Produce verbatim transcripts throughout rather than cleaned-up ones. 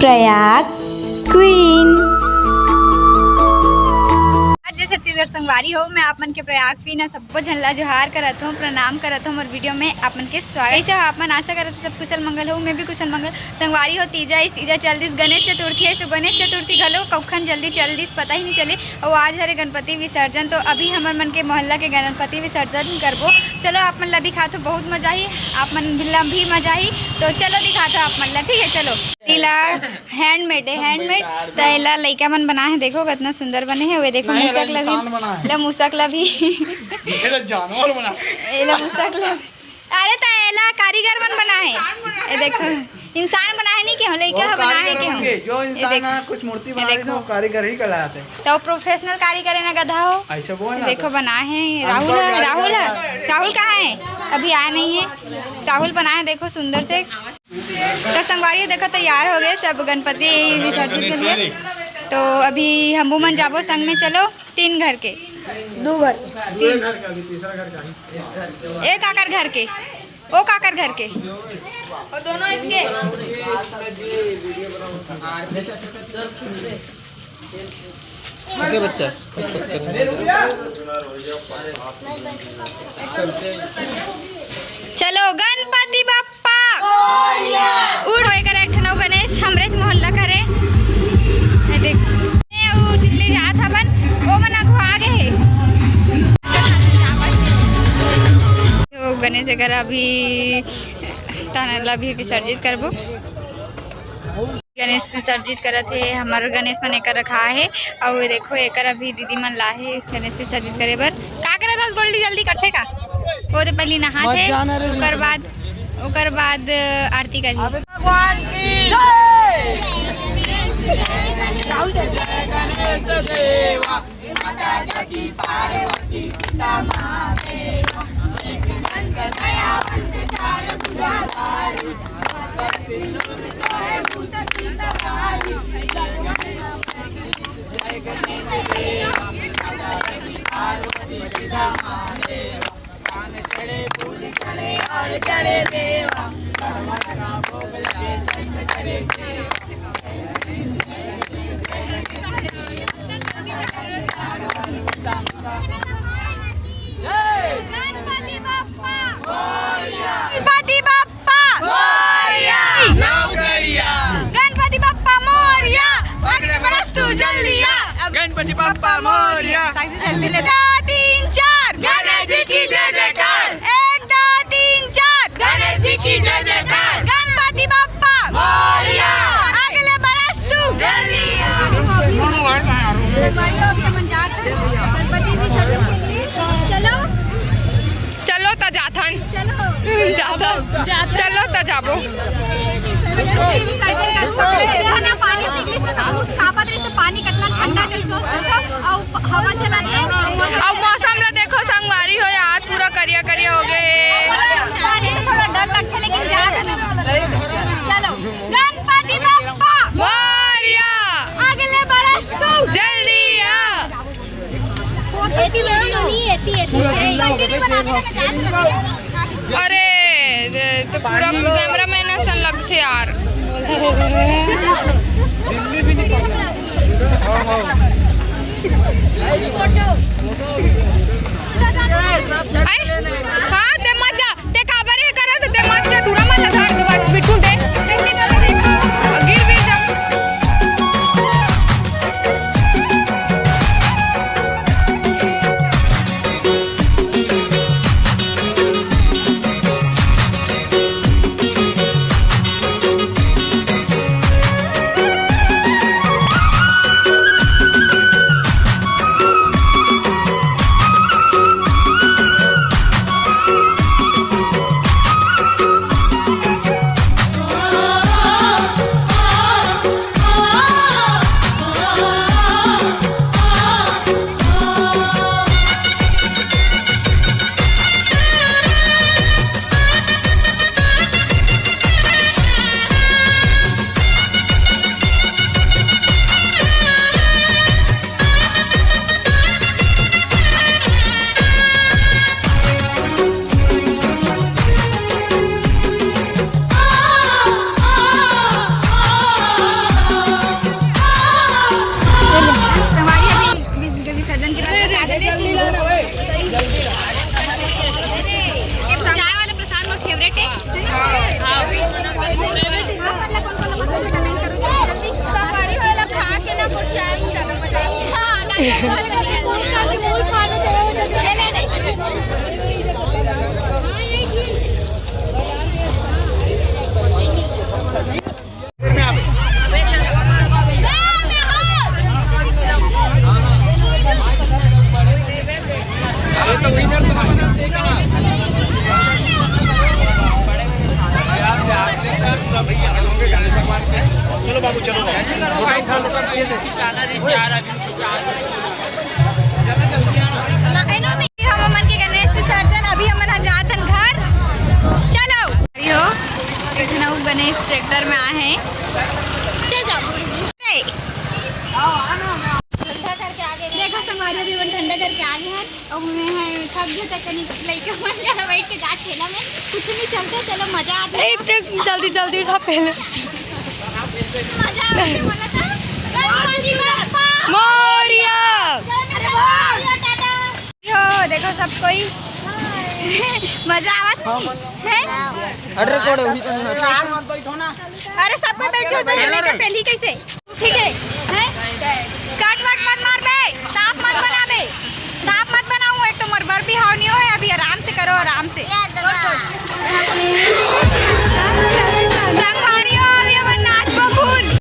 Prayag queen. जय छत्तीसगढ़ संगवारी हो, मैं आप मन के प्रयाग क्वीन ह, सब्बो झन ला जोहार करत हूँ, प्रणाम करत हूँ। मोर वीडियो में आप मन के स्वागत। कैसे हो आप मन? आशा करत हूँ सब कुशल मंगल हो, मैं भी कुशल मंगल। संगवारी हो, तीजा इस तीजा चल दिस, गणेश चतुर्थी है, सो गणेश चतुर्थी घलो कौखन जल्दी चल दिस, पता ही नहीं चले। अउ आज हरे गणपति विसर्जन, तो अभी हमर मन के मोहल्ला के गणपति विसर्जन करबो। चलो आप मन ला दिखात हो, बहुत मजा ही, आप मन ला भी मजा ही। तो चलो दिखात हो आप मन ला, ठीक है? चलो, एला handmade है, handmade। त एला लइका मन बनाए हे, देखो कितना सुंदर बने हे। वे देखो नहीं, मूसक एला ला भी, इंसान बनाए हे। ला मूसक ला भी। ये तो जानवर बनाए हे। एला मूसक ला भी। अरे त एला कारीगर मन बनाए हे। ये देखो, इंसान बनाए हे नहीं के हो, लइका वो ह बनाए हे कारीगर के हो। होंगे, जो ये इंसान देखो। ना कुछ मूर्ति ये बना देना, देखो। वो कारीगर ही कहलाते हैं। तो professional कारीगर है ना, गधा हो। ऐसे बोल ना देखो तो। बनाए हे, राहुल अनपढ़ है, राहुल कारीगर है। है। राहुल कहाँ है? अभी आया नहीं है। राहुल बनाए हे, देखो सुंदर से। तो संगवारी देखो तैयार हो गए सब गणपति विसर्जित के लिए। तो अभी हमू मन जाबो संग में, चलो तीन घर के, दो घर के। तीन घर का, अभी तीसरा घर का है। एक आकर घर के, ओ काकर घर के। और दोनों इनके। ठीक है बच्चा। चलो गणपति बप्पा। उठ होए कर एक ठन अउ गणेश हमरेच मोहल्ला करे। ये देख। ए, उ चिल्ली जात हवन, ओ मन आगू आगे हे। तो गणेश एकर अभी, तहन ला अभी विसर्जित करबो। गणेश विसर्जित करत हे, हमर गणेश मन एकर रखा हे। अउ ये देखो, एकर अभी दीदी मन ला हे गणेश विसर्जित करे बर। का करत हस गोल्डी, जल्दी करथे का? वो तो पहली नहात हे, ओकर बाद, ओकर बाद आरती करही। भगवान की जय। गणपति बप्पा मोरया। गणपति बप्पा मोरया। नौकरिया। गणपति बप्पा मोरया। अगले बरस तू जल्दी आ। अब गणपति बप्पा मोरया। साक्षी selfie ले। दो, तीन, चार। गणेश जी की जय जयकार। एक, दो, तीन, चार। गणेश जी की जय जयकार। गणपति बप्पा मोरया। अगले बरस तू जल्दी आ। संगवारी हो, अभी हमन जात हन गणपति विसर्जन के लिए। चलो। चलो त जाथन। चलो। जाथन। जाथन। चलो त जाबो। विसर्जन करबो। देखो ना, पानी से English में तो बहुत कांपत रहिस, पानी कितना ठंडा रहिस, सोच सकथो। अउ हवा चलत हे। अउ मौसम ला देखो संगवारी हो, आज पूरा करिया करिया हो गए हे। पानी से थोड़ा डर लगथे, लेकिन जा। चलो, गणपति बप्पा मोरया। अगले बरस तू जल्दी आ। एती वीडियो नहीं, एती, एती। Continue बना के मैं जान सकती हूँ। अरे, ये तो पूरा cameraman असन लगथे यार। अरे, हाँ, ते मत जा, ते काबर ये करत, ते मत जा, टूरा मत धर, बस बिल्कुल दे। गिर भी जा। चलो बाबू, चलो बाबू। हमन के गणेश विसर्जन, अभी हमन ह जात हन घर। चलो। अरे हो, एक ठन अउ गणेश ट्रैक्टर में आए हैं। चल जाओ। देखो संगवारी, अभी हमन ठंडा करके आ गे हन। अउ मैं ह थक गे, त कनी लइका मन करा बइठ के जात ठेला में। कुछ नहीं चलते, चलो मजा आत हे। ए, ते जल्दी, जल्दी उठा पहले। मजा आत हे, बोला था। गणपति बप्पा मोरया। चलो, मैं चलता हूँ, टाटा। यो, देखो सब कोई। मजा आवत हे? अरे, कोड़े हुई तो नहीं। अरे, सब कोई बैठो, बैठो, लेके पहली कैसे? ठीक है, हैं? कट वट मत मार बे, साफ मत बना बे, साफ मत बनाऊं। एक तो मोर बर बिहाव नहीं होय, अभी आराम से करो, आराम से। संगवारी हो, अभी हमन नाचबो फूल।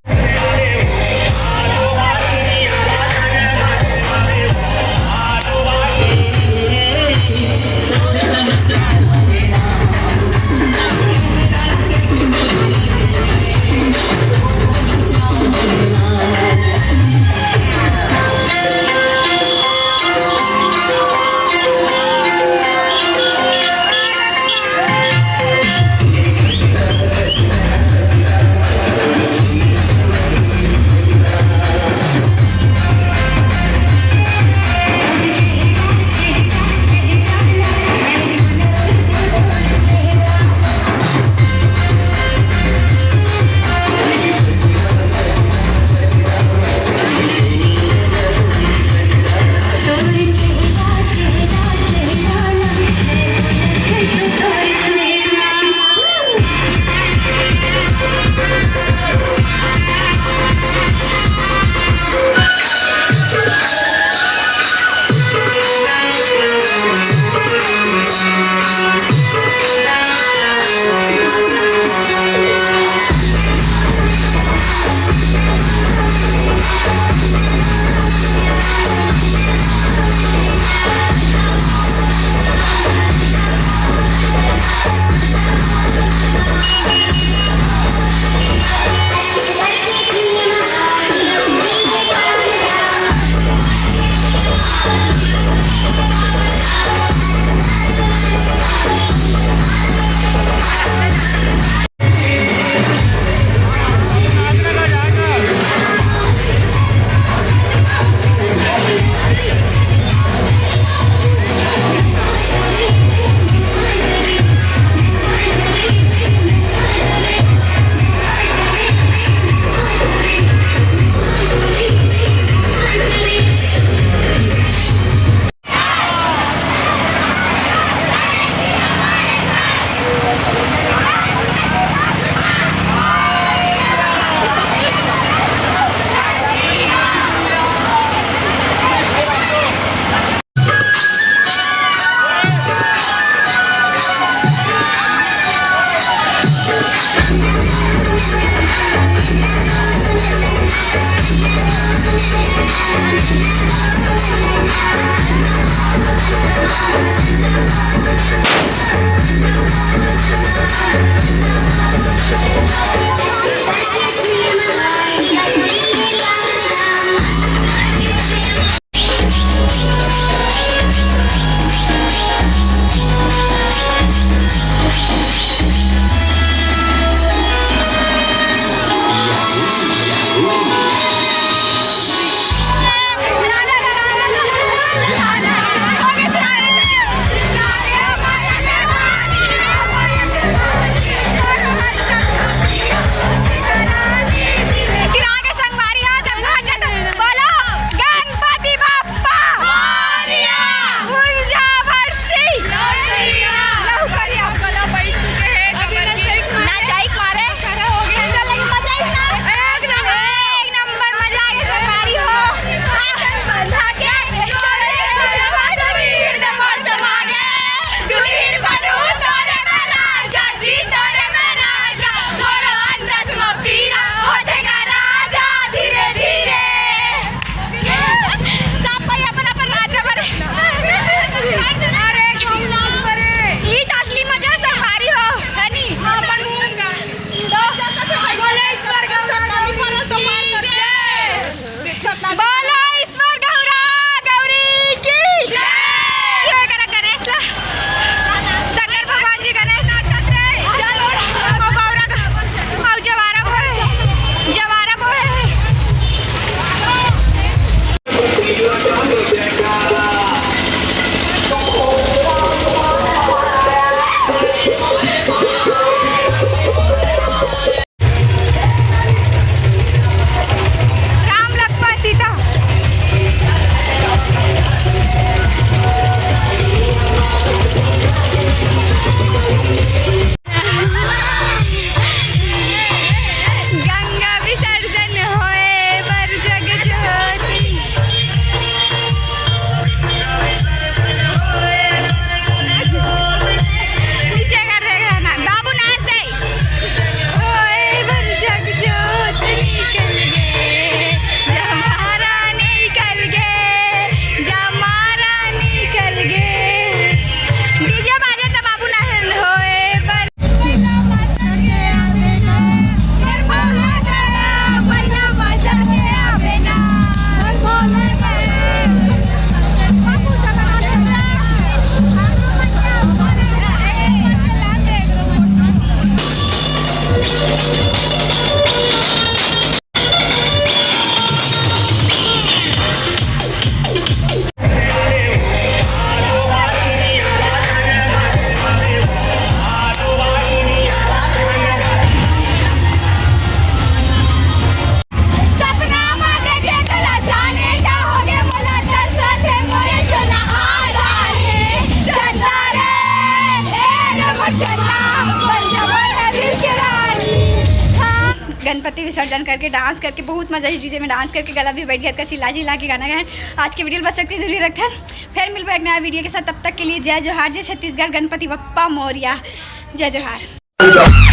गणपति विसर्जन करके, डांस करके, बहुत मजा आई डीजे में डांस करके, गला भी बैठ गया, चिल्ला चिल्ला के गाना गाए। आज के वीडियो बस इतनी जरूरी रखते हैं, फिर मिलबो एक नया वीडियो के साथ। तब तक के लिए जय जोहार, जय छत्तीसगढ़, गणपति बप्पा मोरिया, जय जोहार।